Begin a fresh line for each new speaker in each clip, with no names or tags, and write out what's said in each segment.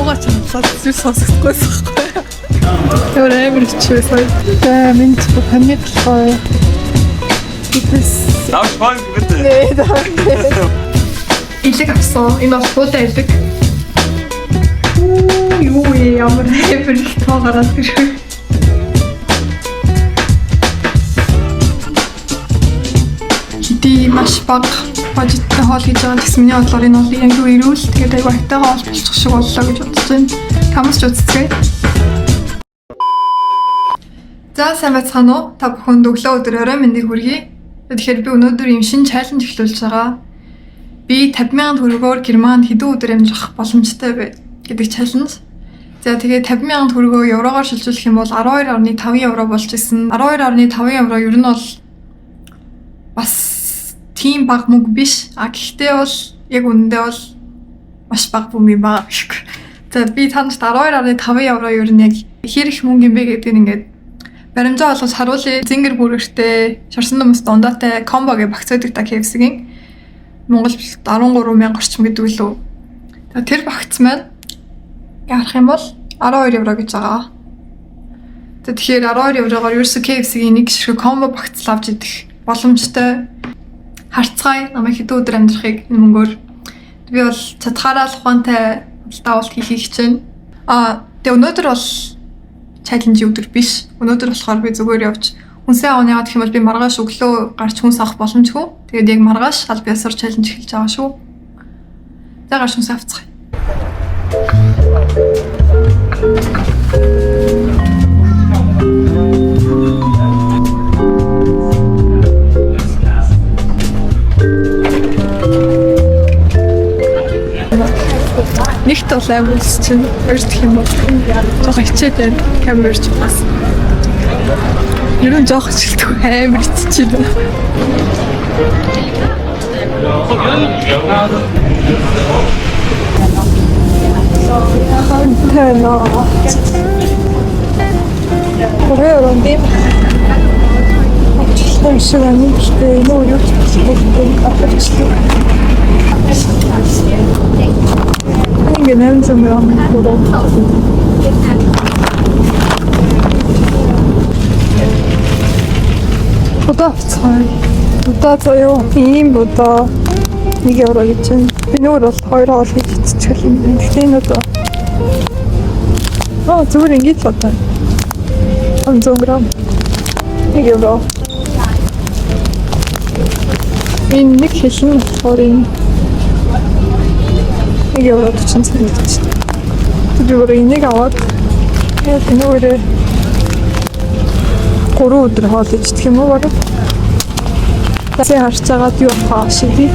Дуугаа чангалаад зүйл сонсохдоггүй байхгүй. Тэр амар хичээ сая. За минь панит гоё. Битэс.
Darf ich folgen, bitte?
Нэ да. Илэг авсан. Энэ бол туулай илэг. Үу юу ямар амар их тоо гараад ирэх. Хэдий маш бага бажеттай хоол хийж байгаа гэсэн миний бодлоор энэ бол аягүй эрүүл, тэгээд аягүй айтайхан хоол болчих шиг боллоо гэж бодож байна. Камс ч үзцгээе. За сайн байцгаана уу? Та бүхэнд өглөө өдөр орой мэндийг хүргэе. Тэгэхээр би өнөөдөр юм шинэ challenge эхлүүлж байгаа. Би 50,000 төгрөгөөр Германд хэдэн өдөр амжих боломжтой вэ гэдэг challenge. За тэгээд 50,000 төгрөгөө еврогоор шилжүүлэх юм бол 12.5 евро болж исэн. 12.5 евро ер нь бол бас тийм бага мөнгө биш. А гэхдээ бол яг үнэндээ бол маш бага мөнгө юм байгаа гэхгүй. За би та нарт 12.5 евро ер нь яг хэр их мөнгө юм бэ гэдгийг ингээд баримжаа олгож харуулъя. Zinger бүрэртэй, шарсан хүмүүс дундаатай combo гэж багц байдаг та KFC-гийн. Монгол 13 мянга орчим гэдэг лөө. За тэр багц маань ярах юм бол 12 евро гэж байгаа. За тэгэхээр 12 еврогоор ерөөсө KFC-гийн нэг ширхэг combo багц авч идэх боломжтой. Харцгаая намайг хэдэн өдөр амьдрахыг энэ мөнгөөр. Би бол чадхаараа л ухаантай худалдаа авалт хийхийг хичээнэ. Аа тэгээ өнөөдөр бол challenge өдөр биш. Өнөөдөр болохоор би зүгээр явж хүнсээ авах, яагаад гэх юм бол би маргааш өглөө гарч хүнс авах боломжгүй. Тэгээд яг маргааш аль биесээр challenge эхэлж байгаа шүү. За гарч хүнсээ авцгаая. Нэгт бол амар ус чинь хоёр дахь юм бол жоохон хичээд байна. Камер ч бас. Ер нь жоох хичээлдэг амар иччихэв. Тэнэ. Хүрээ өрөнд юм шиг байна. Гэхдээ энэ өөр юу ч болохгүй авчихлаа. Ингээ 800 мянга төгрөг. Будаа авцгаая. Будаа заяа. Ийм будаа 1 евро гэж байна. Би нүүр бол хоёр хоол хийж идчихэл юм байна. Гэхдээ энэ удаа аа зүгээр ингэж л одоо 100 грамм 1 евро. Энэ нэг хэлэн болохоор энэ 1 евро 40 цент гэж. Би бүр энийг аваад тэгээд энэ өөрөө 3 өдөр хоол идэх юм уу бараг. Тэсээ харж байгаад юу авах шидий.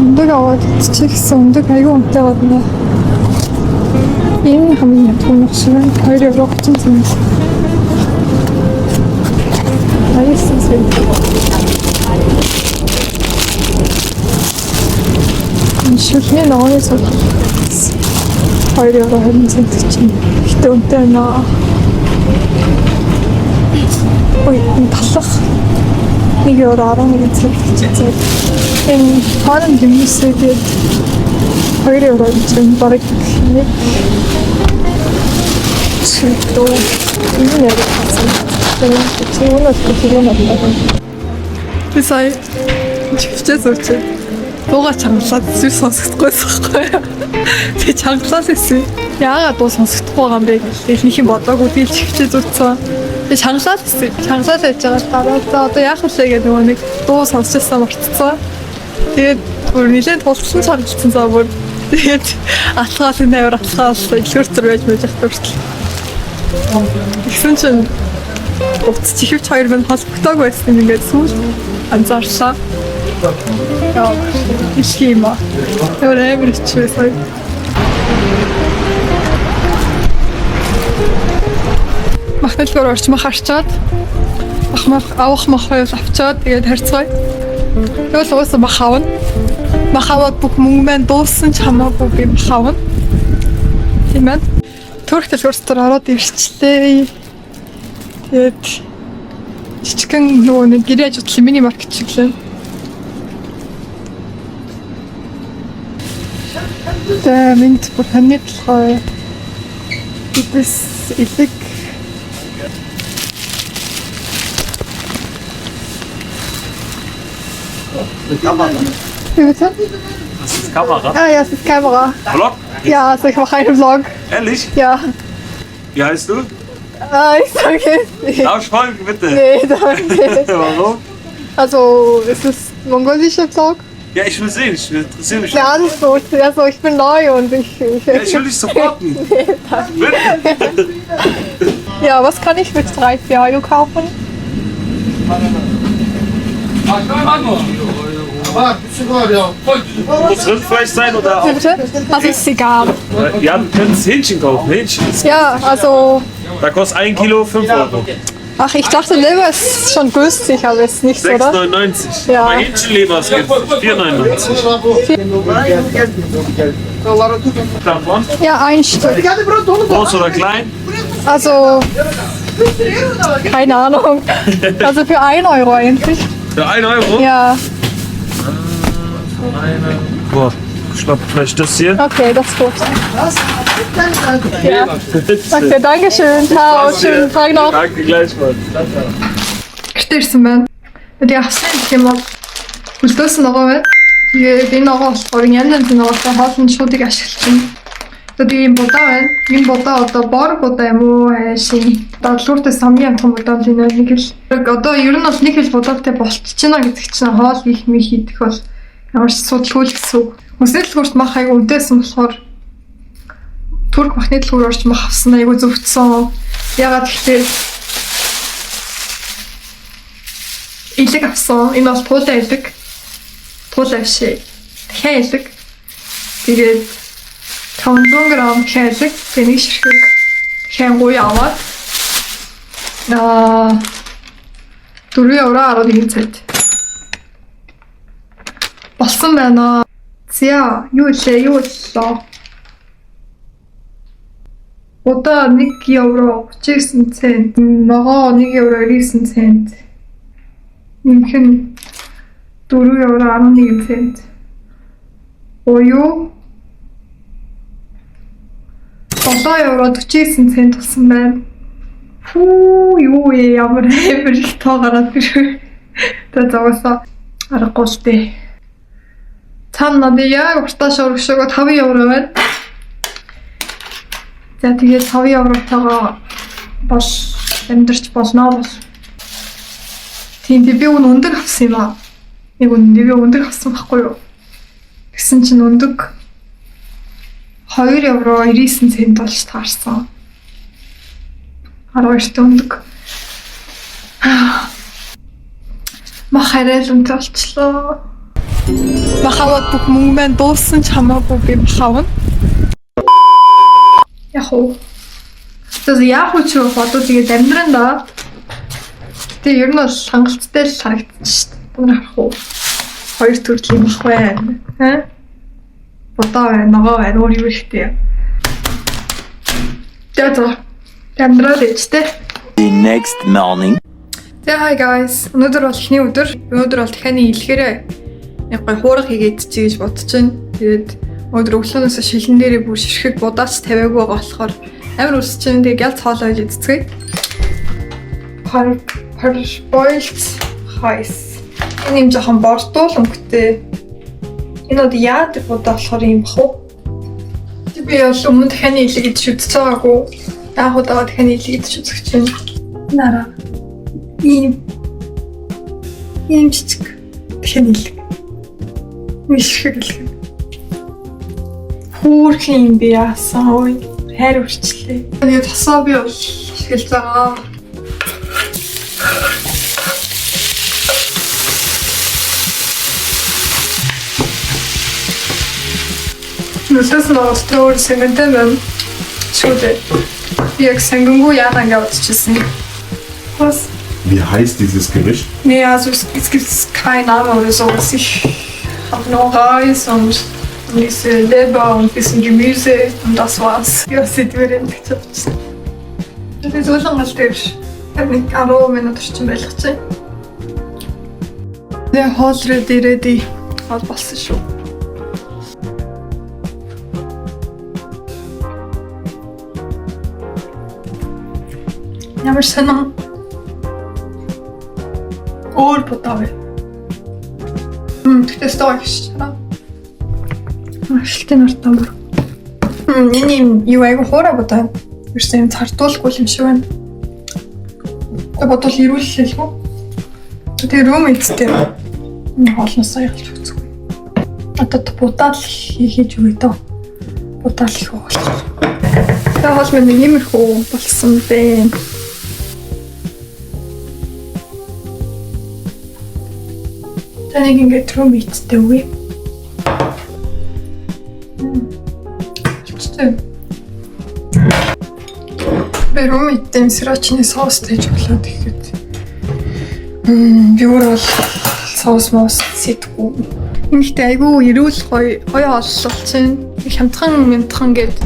Өндөг аваад идчих гэсэн өндөг аягүй үнэтэй байна. Энэ хамгийн хямдхан шиг байна. 2 евро 30 цент. 89 цент. Энэ шүлний ногооны суг 2 евро 20 цент чинь. Гэтэ үнэтэй байна. Ой, энэ талах 1 евро 11 цент гэж байна. Энэ хооронд юмсээ тэгээд 2 евро гэж байна. Бараг нэг шүлдөө энэ нэр хасан. Тэгээд чи өнөө хэрэг бодлоо. Би сая чивчээ зурчээ. Дуугаа чангалаад зүйл сонсохдохгүй байхгүй. Тэгээ чангалаад ирсэн. Яагаад дуу сонсохдохгүй байгаа юм бэ гэх нэг юм бодоогүй тэгэл чивчээ зурцсан. Тэгээ чангалаад ирсэн. Чангалаад байж байгаа дараа за одоо яах вэ гэдэг нөгөө нэг дуу сонсчихсан мартцсан. Тэгээд бүр нэлээд тулцсан чангалцсан за бүр тэгээд алхаал энэ авир алхаал илгүүр зур байж мэж ахтай хүртэл. Тэгсэн чинь утас чихвч хоёр минь холбогдоог байсан юм ингээд сүүл анзаарлаа. Яа, их юм аа. Тэр амар хичээ сая. Махналгоор орч мах арчаад мах мах авах мах хоёул авчаад тэгээд харьцгаая. Тэгвэл угаасаа мах авна. Мах аваад бүх мөнгө маань дууссан ч хамаагүй би мах авна. Тийм ээ. Турк дэлгүүр дотор ороод ирчлээ. Тэгээд жижигхэн нөгөө нэг гэрээ ажуудлын мини маркет шиг лээ. За минь бүр хоньны толгой. Бидэс элэг. Wie bitte?
Das ist Kamera.
Ah ja, es ist Kamera.
Vlog?
Ja, also ich mache einen Vlog.
Ehrlich?
Ja.
Wie heißt du?
Ah, ich sage jetzt nicht.
Darf ich folgen, bitte?
Nee, danke.
Warum?
Also, ist es mongolischer Vlog?
Ja, ich will sehen, ich interessiere mich.
Ja, alles gut. Also, ich bin neu und ich
Ja, ich will dich supporten. Bitte.
Ja, was kann ich mit 3, 4 Euro kaufen?
Muss Rindfleisch sein oder
Wie
auch?
bitte? Also, ist egal.
Ja, du könntest Hähnchen kaufen. Hähnchen ist.
Ja, also,
Da kostet 1 Kilo 5 Euro.
ach, ich dachte, Leber ist schon günstig, aber ist nicht so, oder?
6,99.
Ja.
Aber Hähnchenleber ist günstig. 4,99. Davon?
Ja, ein Stück.
Groß oder klein?
Also, keine Ahnung. Also für 1 Euro eigentlich.
Für 1 Euro?
Ja,
Boah, ich glaube vielleicht das hier.
okay, das ist gut. Ja. Okay, danke schön. Ciao, schönen Tag noch.
Danke gleichfalls.
Гэртээ ирсэн байна. Тэгээ авсан гэх юм бол хөлдөөс ногоо байна. Тэгээд энэ ногоо болохоор янз янзын ногоотой хоолнд шууд их ашиглаж байна. Одоо тэгээ ийм будаа байна. Энэ будаа одоо бор будаа юм уу хайшин. Дадлууртаас хамгийн амтхан будаа л энэ нэг л. Одоо ер нь бол нэг хэл будаатай болчихно гэдэг чинь хоол их мих идэх бол ямар ч асуудалгүй л гэсэн үг. Хүнсний дэлгүүрт мах айгу үнэтэйсэн болохоор турк махны дэлгүүр орж мах авсан айгу зөвцсөн. Ягаад гэхээр элэг авсан. Энэ бол туулай элэг. Туулай биш ээ. Дахиад элэг. Тэгээд 500 г дахиад элэг. Тэгээд нэг ширхэг дахиад гуй аваад 4 евро 11 цент. Болсон байна. За, юу лээ, юу боллоо? Удаа 1 евро 39 цент, ногоо 1 евро 99 цент. Нэмэх нь 4 евро 11 цент. Буюу 7 евро 49 цент болсон байна. Фүү, юу ээ, ямар амар их тоо гараад ирв. Тэгээ зугасаа аргагүй л дээ. Цам надад яг уртаа шуургшөөгөө 5 евро байна. За тэгээд 5 евротойгоо бол амьдарч болно бол. Тийм тий би үн өндөг авсан юм аа. Нэг үнэндээ би өндөг авсан байхгүй юу? Тэгсэн чинь өндөг 2 евро 99 цент болж таарсан. 12-т өндөг. Мах арай л үнэтэй болчлоо. Мах аваад бүх мөнгө маань дууссан ч хамаагүй би мах авна. Яг уу. Тэгээд яг уу чи бодвол тэгээд амьдран да. Тэгээ ер нь бол хангалттай л харагдчих шүү дээ. Та нар харах уу? Хоёр төрлийн мах байна. Хэ? Будаа байна, ногоо байна, өөр юу ихтэй юм. Тэгээ за. Амьдрал ээжтэй.
The next morning.
За hi guys. Өнөөдөр бол эхний өдөр. Өнөөдөр бол дахианы илгээрээ нэг гоё хуурга хийгээд чи гэж бодож байна. Тэгээд өнөөдөр өглөөнөөс шилэн дээрээ бүр ширхэг будаач тавиагүй байгаа болохоор амар өсөж чинь тэгээд гялц хоолоо хийж идцгээе. Parboiled rice. Энэ юм жоохон бордуул өнгөтэй. Энэ одоо яад будаа болохоор юм бах уу? Би бол өмнө дахианы илэг идэж үзэж байгаагүй. Яг удаа дахианы илэг идэж үзэх чинь. Нараа. Ийм ийм жижиг дахиад илэг. Мишхэг илэг. Хүүрхэн юм би яасан ой. Хайр үрчлээ. Тэгээд тосоо би бол ашиглаж байгаа. Нүлээс нь оролцоо өөр сонгонтой байна. Шүү дээ. Би яг сонгонгүй яагаад ингэ бодчихсон. Was?
Wie heißt dieses Gericht?
Nee, also es gibt keinen Namen oder sowas. Ich habe nur Reis und diese Leber und ein bisschen Gemüse und das war's. Ja, сэдвэр юм гэж бодсон. Тэгээд зөөлөн гал дээр нэг 10 минут орчим байлгах чинь. Тэгээ хоол руу дээрээ хоол болсон шүү. Ямар сонин өөр будаа вэ? Тэгтээ стоо их шээ. Ашигтай нартаа бүр. Энэ юм юу айгу хуурай будаа. Ерөөсөө юм цардуулгүй юм шиг байна. Тэг бодвол эрүүллээ л гоо. Тэгээ room эцтэй. Хоолноос ялж өгцгүй. Одоо будаа л хийж өгье дөө. Будаа л их болчих. Тэгээ хоол минь нэг иймэрхүү болсон бэ. За нэг ингээд room эцтэй үгүй. Болчихсон. Би room эцтэй сирачны соус хийж өглөө тэгэхэд. Би өөр бол соус моус сэтгүү. Ингэхдээ айгүй эрүүл гоё гоё хооллол чинь хямдхан мямдхан гэд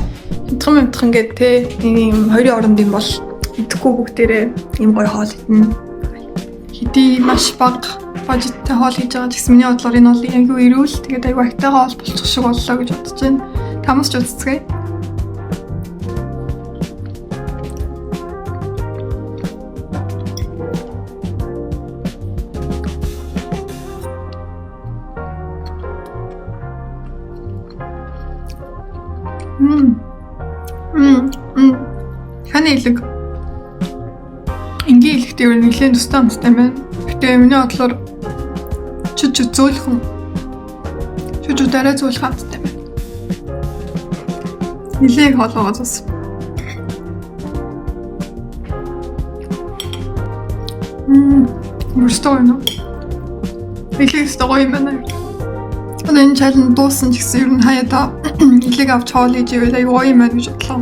хямдхан мямдхан гэд те нэг юм хоёрын оронд юм бол идэхгүй бүгдээрээ ийм гоё хоол идэнэ. Хэдий маш бага бажеттай хоол хийж байгаа ч гэсэн миний бодлоор энэ бол айгүй эрүүл тэгээд айгүй айтайхан хоол болчих шиг боллоо гэж бодож байна. Тамас ч үзцгээе. Мм. Мм. Мм. Ханы илэг. Энгийн илэгтэй ер нь нэлээд төстэй амттай байна. Гэтэ миний бодлоор чү чү зөөлхөн. Чү чү дараа зөөлхөн амттай байна. Нэлээд хоолоогоо зус. Мм. Мөрстөө юм уу? Илэг өстой гоё юм байна. Одоо энэ challenge дууссан ч гэсэн ер нь хаяа та илэг авч хоол хийж ивэл аюу гоё юм байна гэж бодлоо.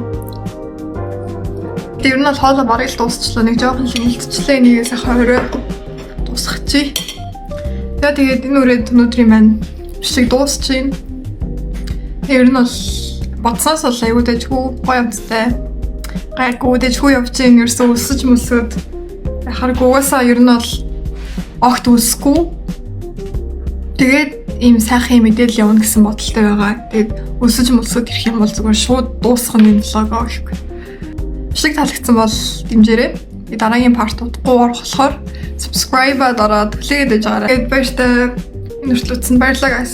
Тэгээ ер нь бол хоолоо бараг л дуусчлаа. Нэг жоохон л үлдчихлээ. Нэгээс хорой дуусгачих. За тэгээд энэ үрээд өнөөдрийн маань бичлэг дуусчихээн. Тэгээ ер нь бол бодсоос бол аюу дэжгүй гоё амттай. Гайгүй дэжгүй явж гин ерөөсөө өсөж мөсөд хараг угаасаа ер нь бол огт өсөхгүй. Тэгээд ийм сайхан юм мэдээлэл явна гэсэн бодолтой байгаа. Тэгээд өсөж мөсөд ирэх юм бол зүгээр шууд дуусгах нь энэ vlog гэхгүй. Бичлэг таалагдсан бол дэмжээрэй. Тэгээд дараагийн part удахгүй орох болохоор subscribe-а дараад хүлээгээд байж байгаарай. Тэгээд баяртай. Энэ хүртэл үзсэнд баярлалаа guys.